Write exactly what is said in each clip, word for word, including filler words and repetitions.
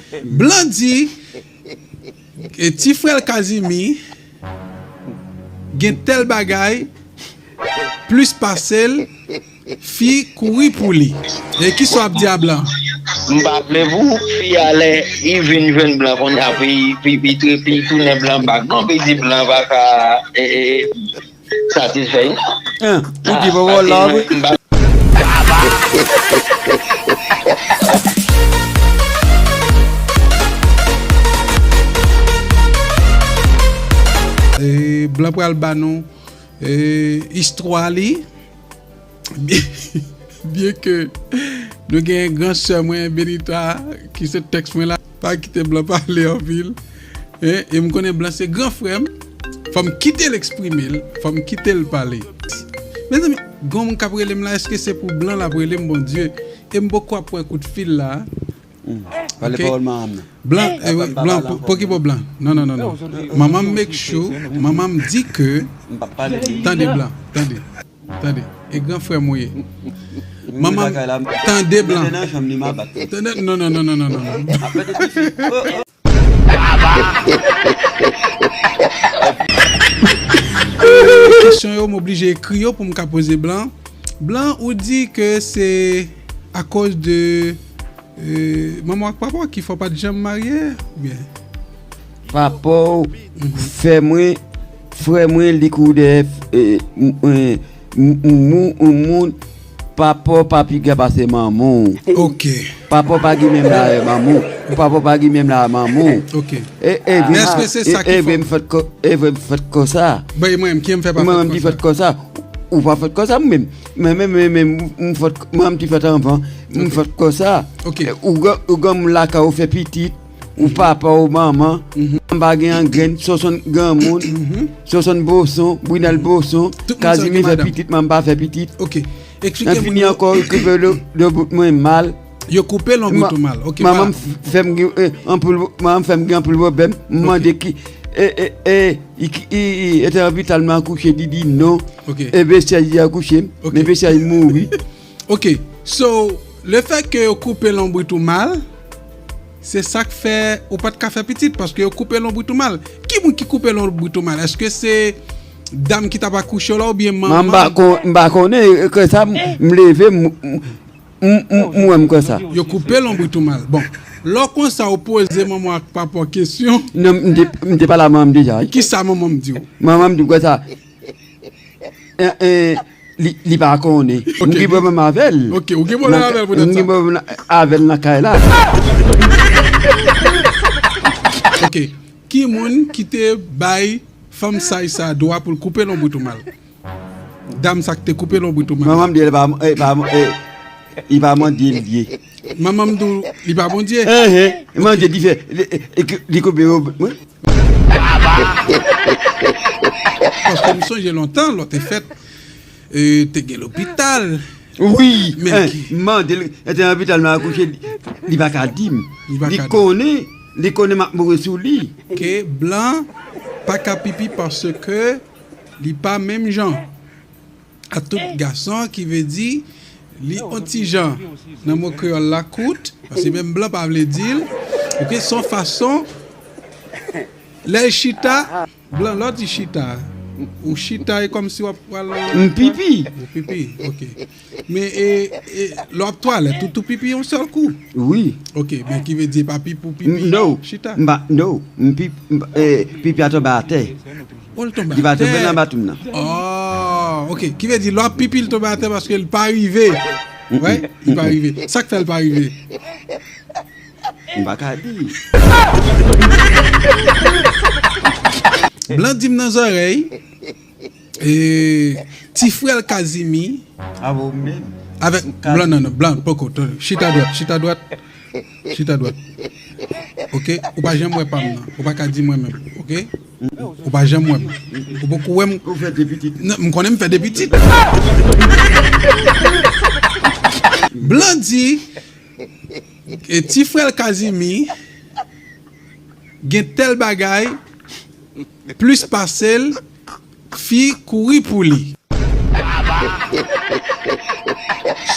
Blan di, e, ti frè l Kazimi gen tèl bagay plis pase l, fi kouri pou li. E kisa w ap di a Blan? M pa vle pou fi a lè li vin jwenn Blan kounye a pou li, pou li, pou li tounen Blan bak non, pou li di Blan pa ka e, e, satisfè l non. Hein, ou di poko la wi. Blan pral ba nou istwa li. Byen ke nou gen gran sè mwen Benita ki se tèks mwen la, pa kite Blan pale anpil. E m konnen Blan se gran frè m. Fò m kite l eksprime l, fò m kite l pale. Mezanmi, gon moun k ap rele m la, èske se pou Blan l ap rele m, Bondye? E m poko ap pran kout fil la. Pale pawòl manman m nan. Blan, eh, Blan, pou ki pou Blan? Non, non, non, non. Manman m make sure, manman m di ke. Tande Blan, tande. Tande. E gran frè m ou ye. Manman m, tande Blan. Tande, non, non, non, non, non, non. Kesyon yo, m oblije ekri yo pou m ka poze Blan. Blan, ou di ke se akoz de manman w ak papa w ki fè w pa t janm marye, oubyen? Papa w fè mwen, frè mwen, li kouri dèyè moun, papa w pa pi gran pase manman w. Ok. Papa w pa gen menm laj manman w. Papa w pa gen menm laj manman w. Ok. Men èske se sa ki fè w. E vre m fèt konsa. Bay mwen, ki m fè pa fèt konsa. Ou pa fèt konsa, mwen menm. Mwen menm, mwen menm, m fèt, mwen menm ki fèt anvan, m fèt konsa. Ou gen, ou gen moun lakay ou fè pitit, ou papa, ou manman, m pa gen angrenn, Sonsonn granmoun, Sonsonn boson, Brinal boson, Kazimi fè pitit, mwen m pa fè pitit. Ok. Eksplike m. Nan fini ankò, yo koupe lonbrit mwen mal. Yo koupe lonbrit ou mal. Ok, manman m fè m gen anpil, manman m fè m gen anpil pwoblèm. M mande ki, e, e, e, e te lopital mwen akouche, li di non. E besyaj li akouche m, men besyaj mouri. Ok, so, lefètke yo koupe lonbrit ou mal, se sa k fè ou pa t ka fè pitit, paske yo koupe lonbrit ou mal. Ki moun ki koupe lonbrit ou mal? Èske se dam ki t ap akouche w la oubyen manman? M pa konnen, konsa, m leve, m wè m konsa. Yo koupe lonbrit ou mal. Bon, lè w konsa, ou poze manman ak papa w kesyon? Non, m te pale a manman m deja. Kisa manman m di w? Manman m di m konsa. Li pa konnen. M gen pwoblèm avè l. Ok, ou gen pwoblèm avè l poutèt sa. M gen pwoblèm avè l nan kay la. Ok, ki moun ki te bay fanm saj sa dwa pou l koupe lonbrit ou mal? Dam sa k te koupe lonbrit ou mal. Manman m di l pa, li pa Bondye l ye. Manman m di w li pa Bondye? Enhen, Bondye ki fè li koupe lonbrit mwen. Paske m sonje lontan lè w te fèt, te gen lopital. Wi, men ki. M mande l, lè te nan lopital mwen akouche, li pa ka di m. Li konnen, li konnen m ap mouri sou li. Ke blan pa ka pipi paske li pa menm jan a tout gason, ki vle di li on ti jan nan mo kreyòl la kout, paske menm blan pa vle di l. Ok, se yon fason lè l chita, blan lè w di chita, ou chita e kòmsi w ap pral. M pipi. Ou pipi, ok. Men e, e lè w ap twalèt, ou tou pipi yon sèl kou? Wi. Ok, men ki vle di e pa pipi w pipi chita? No, m pa, no, m pipi, pipi a tonbe atè. Oh, l tonbe atè. Li pa tonbe nan batou m nan. Oh, ok. Ki vle di lè w ap pipi l tonbe atè paske l pa rive. Wi, li pa rive. Sa k fè l pa rive? M pa ka di. Blan di m nan zòrèy, e, ti frè l Kazimi. Avè w menm. Avèk blan, non, non, blan poko. Chita dwat, chita dwat. Chita dwat. Ok? Ou pa janm wè pa m nan. Ou pa ka di mwen menm. Ok? Ou pa janm wè m. Ou poko wè m. Ou fè de pitit. Non, m konnen m fè de pitit. Blan di, e, ti frè l Kazimi gen tèl bagay plis pase l, fi kouri pou li.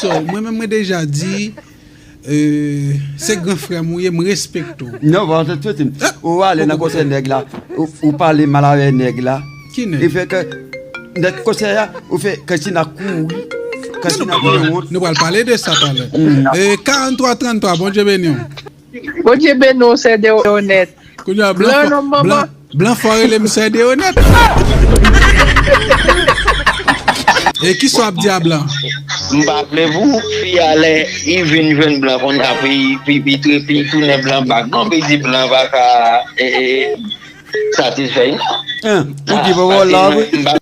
So, mwen menm mwen deja di, Eh, se gran frè m ou ye, m respekte w. Non, pa antre soti m. Ou ale nan konsèy nèg la, ou, ou pale mal avè nèg la. Ki nèg? E fè ke nèg konsèy la, ou fè Katina kouri. Katina kouri wont. Nou pral pale de sa talè. E, karant twa trant twa, Bondye beni w. Bondye beni w, sè de onèt. Kounye a, Blan blan, non, manman. Blan, blan fò rele m sè de onèt. E ki sa w ap di a blan? M pa vle pou fi a lè i vin jwenn blan konn apre i pi pi tre pi tounen blan bak non pi di blan pa ka eh, eh, satisfè non. Hein, ou di pa wè la vre. M pa